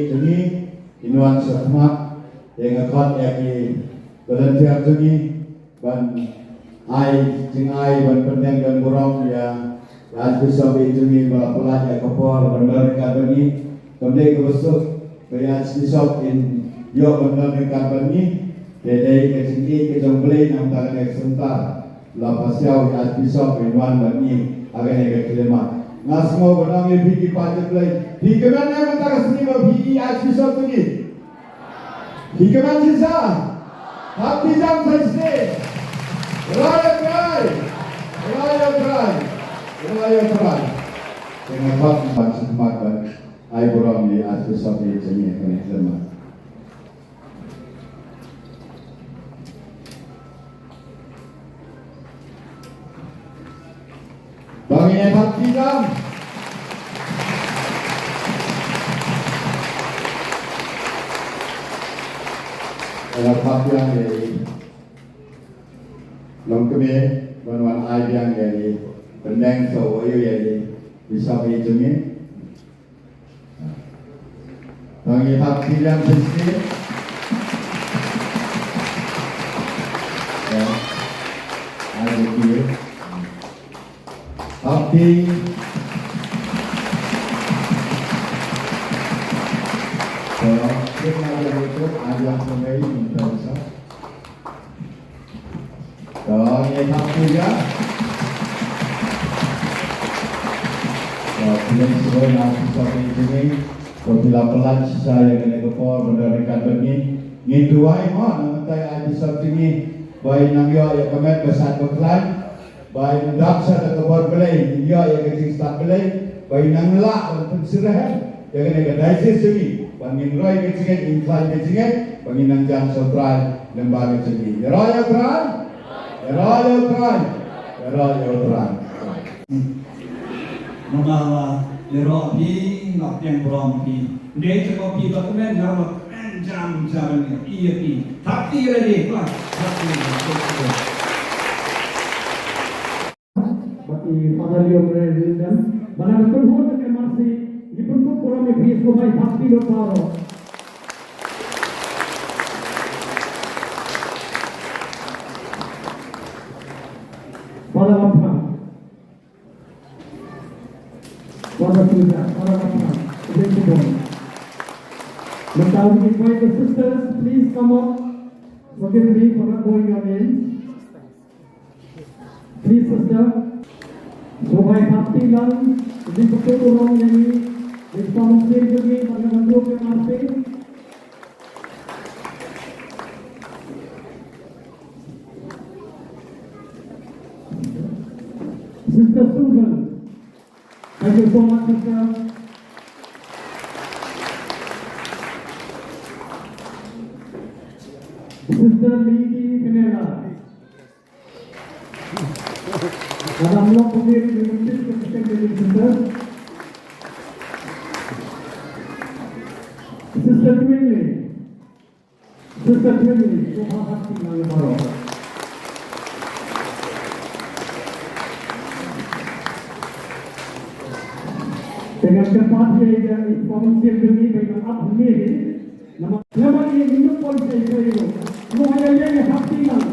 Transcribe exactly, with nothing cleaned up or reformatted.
Jong ngi, in wan sha khmat, ïa nga khot ïa ki volunteer jong ngi, ban ai jingai, ban pyndeng don burom ïa, ïa Archbishop jong ngi ba la pynlait ïa ka por ban don ryngkat bad ngi. Kam dei kaba suk ba ïa Archbishop in ïoh ban don ryngkat bad ngi. Ka dei ka jingïeit ka jong U Blei namar kane ka synshar. La pasiaw ïa Archbishop in wan bad ngi ha kane ka khyllipmat. Nga sngew ban ong ïa phi ki paid Blei, phi kmen ne mynta ka sngi ba phi i Archbishop jong ngi? Phi kmen shisha? Hap phi jam sa shisien. Rai ïa U Trai. Rai ïa U Trai. Rai ïa U Trai. Te nga kwah ban sngewbha ban ai burom ïa Archbishop ïa jong ngi ha kane ka khyllipmat. Ba ngin ïa thap kti tam. Ïa thap biang ïa i longkmie ban wan ai biang ïa i pyndeng sa u ïa i bishop i jong ngi. Tang ïa thap kti biang shisien. Ïa. Ai ïa ki. Thap kti. Ïa. Kit na ïa itu, ai ïa pynlait mynta sa. Ka ngi thap kti ïa. Ka pynlong shuh na Archbishop jong ngi. Ka phi la pynlait shisha ïa kane ka por ban don ryngkat bad ngi. Ngin duwai mo na mynta ïa Archbishop jong ngi. Ba in nang ïoh ïa ka met ba shait ba khlaiñ. Ba in dap sha da ka bor Blei, in ïoh ïa ka jingstad Blei. Ba in nang lah ban pynsyrhem ïa kane ka diocese jong ngi, ba ngin roi ka jingngeit, ngin khlaiñ ka jingngeit, ba ngin nang jan sha U Trai lyngba ka jingngeit. Ïaroh ïa U Trai. Ïaroh ïa U Trai. Ïaroh ïa U Trai. Mama la ïaroh phi, la pdiang burom phi. Dei te ko phi ba kmen, nga ba kmen jam jam ïa phi. Thap kti ïa lade, thap kti ïa lade. Bad i Father Leo Mary Wilson, ba la pynhun da ka M R C, ngi pynkup burom ïa phi sngewbha, thap kti lut baroh. Father Lamphang. Father Suja, Father Lamphang. Thank you, boy. Mynta we invite the sisters, please come up. Forgive me for not knowing your names. Please, sister. Sngewbha thap kti lang, dei pynkup burom ïa ngi, dei pynkup burom ïa ngi, bad ngan ïa M R C. Sister Susan. Thank you so much, sister. Sister Lady Fenella. Madam Lok Putih, representative of the Christian Relief Center. Sister Twinley. Sister Twinley, sngewbha thap kti lang ïa baroh. Te ngan kyrpad ïa i performance team jong ngi ba ngan ap hangne hi. Namar, namar ïa ngi nang poi sha i trei ruh. Sngewbha ïa ïa thap kti lang.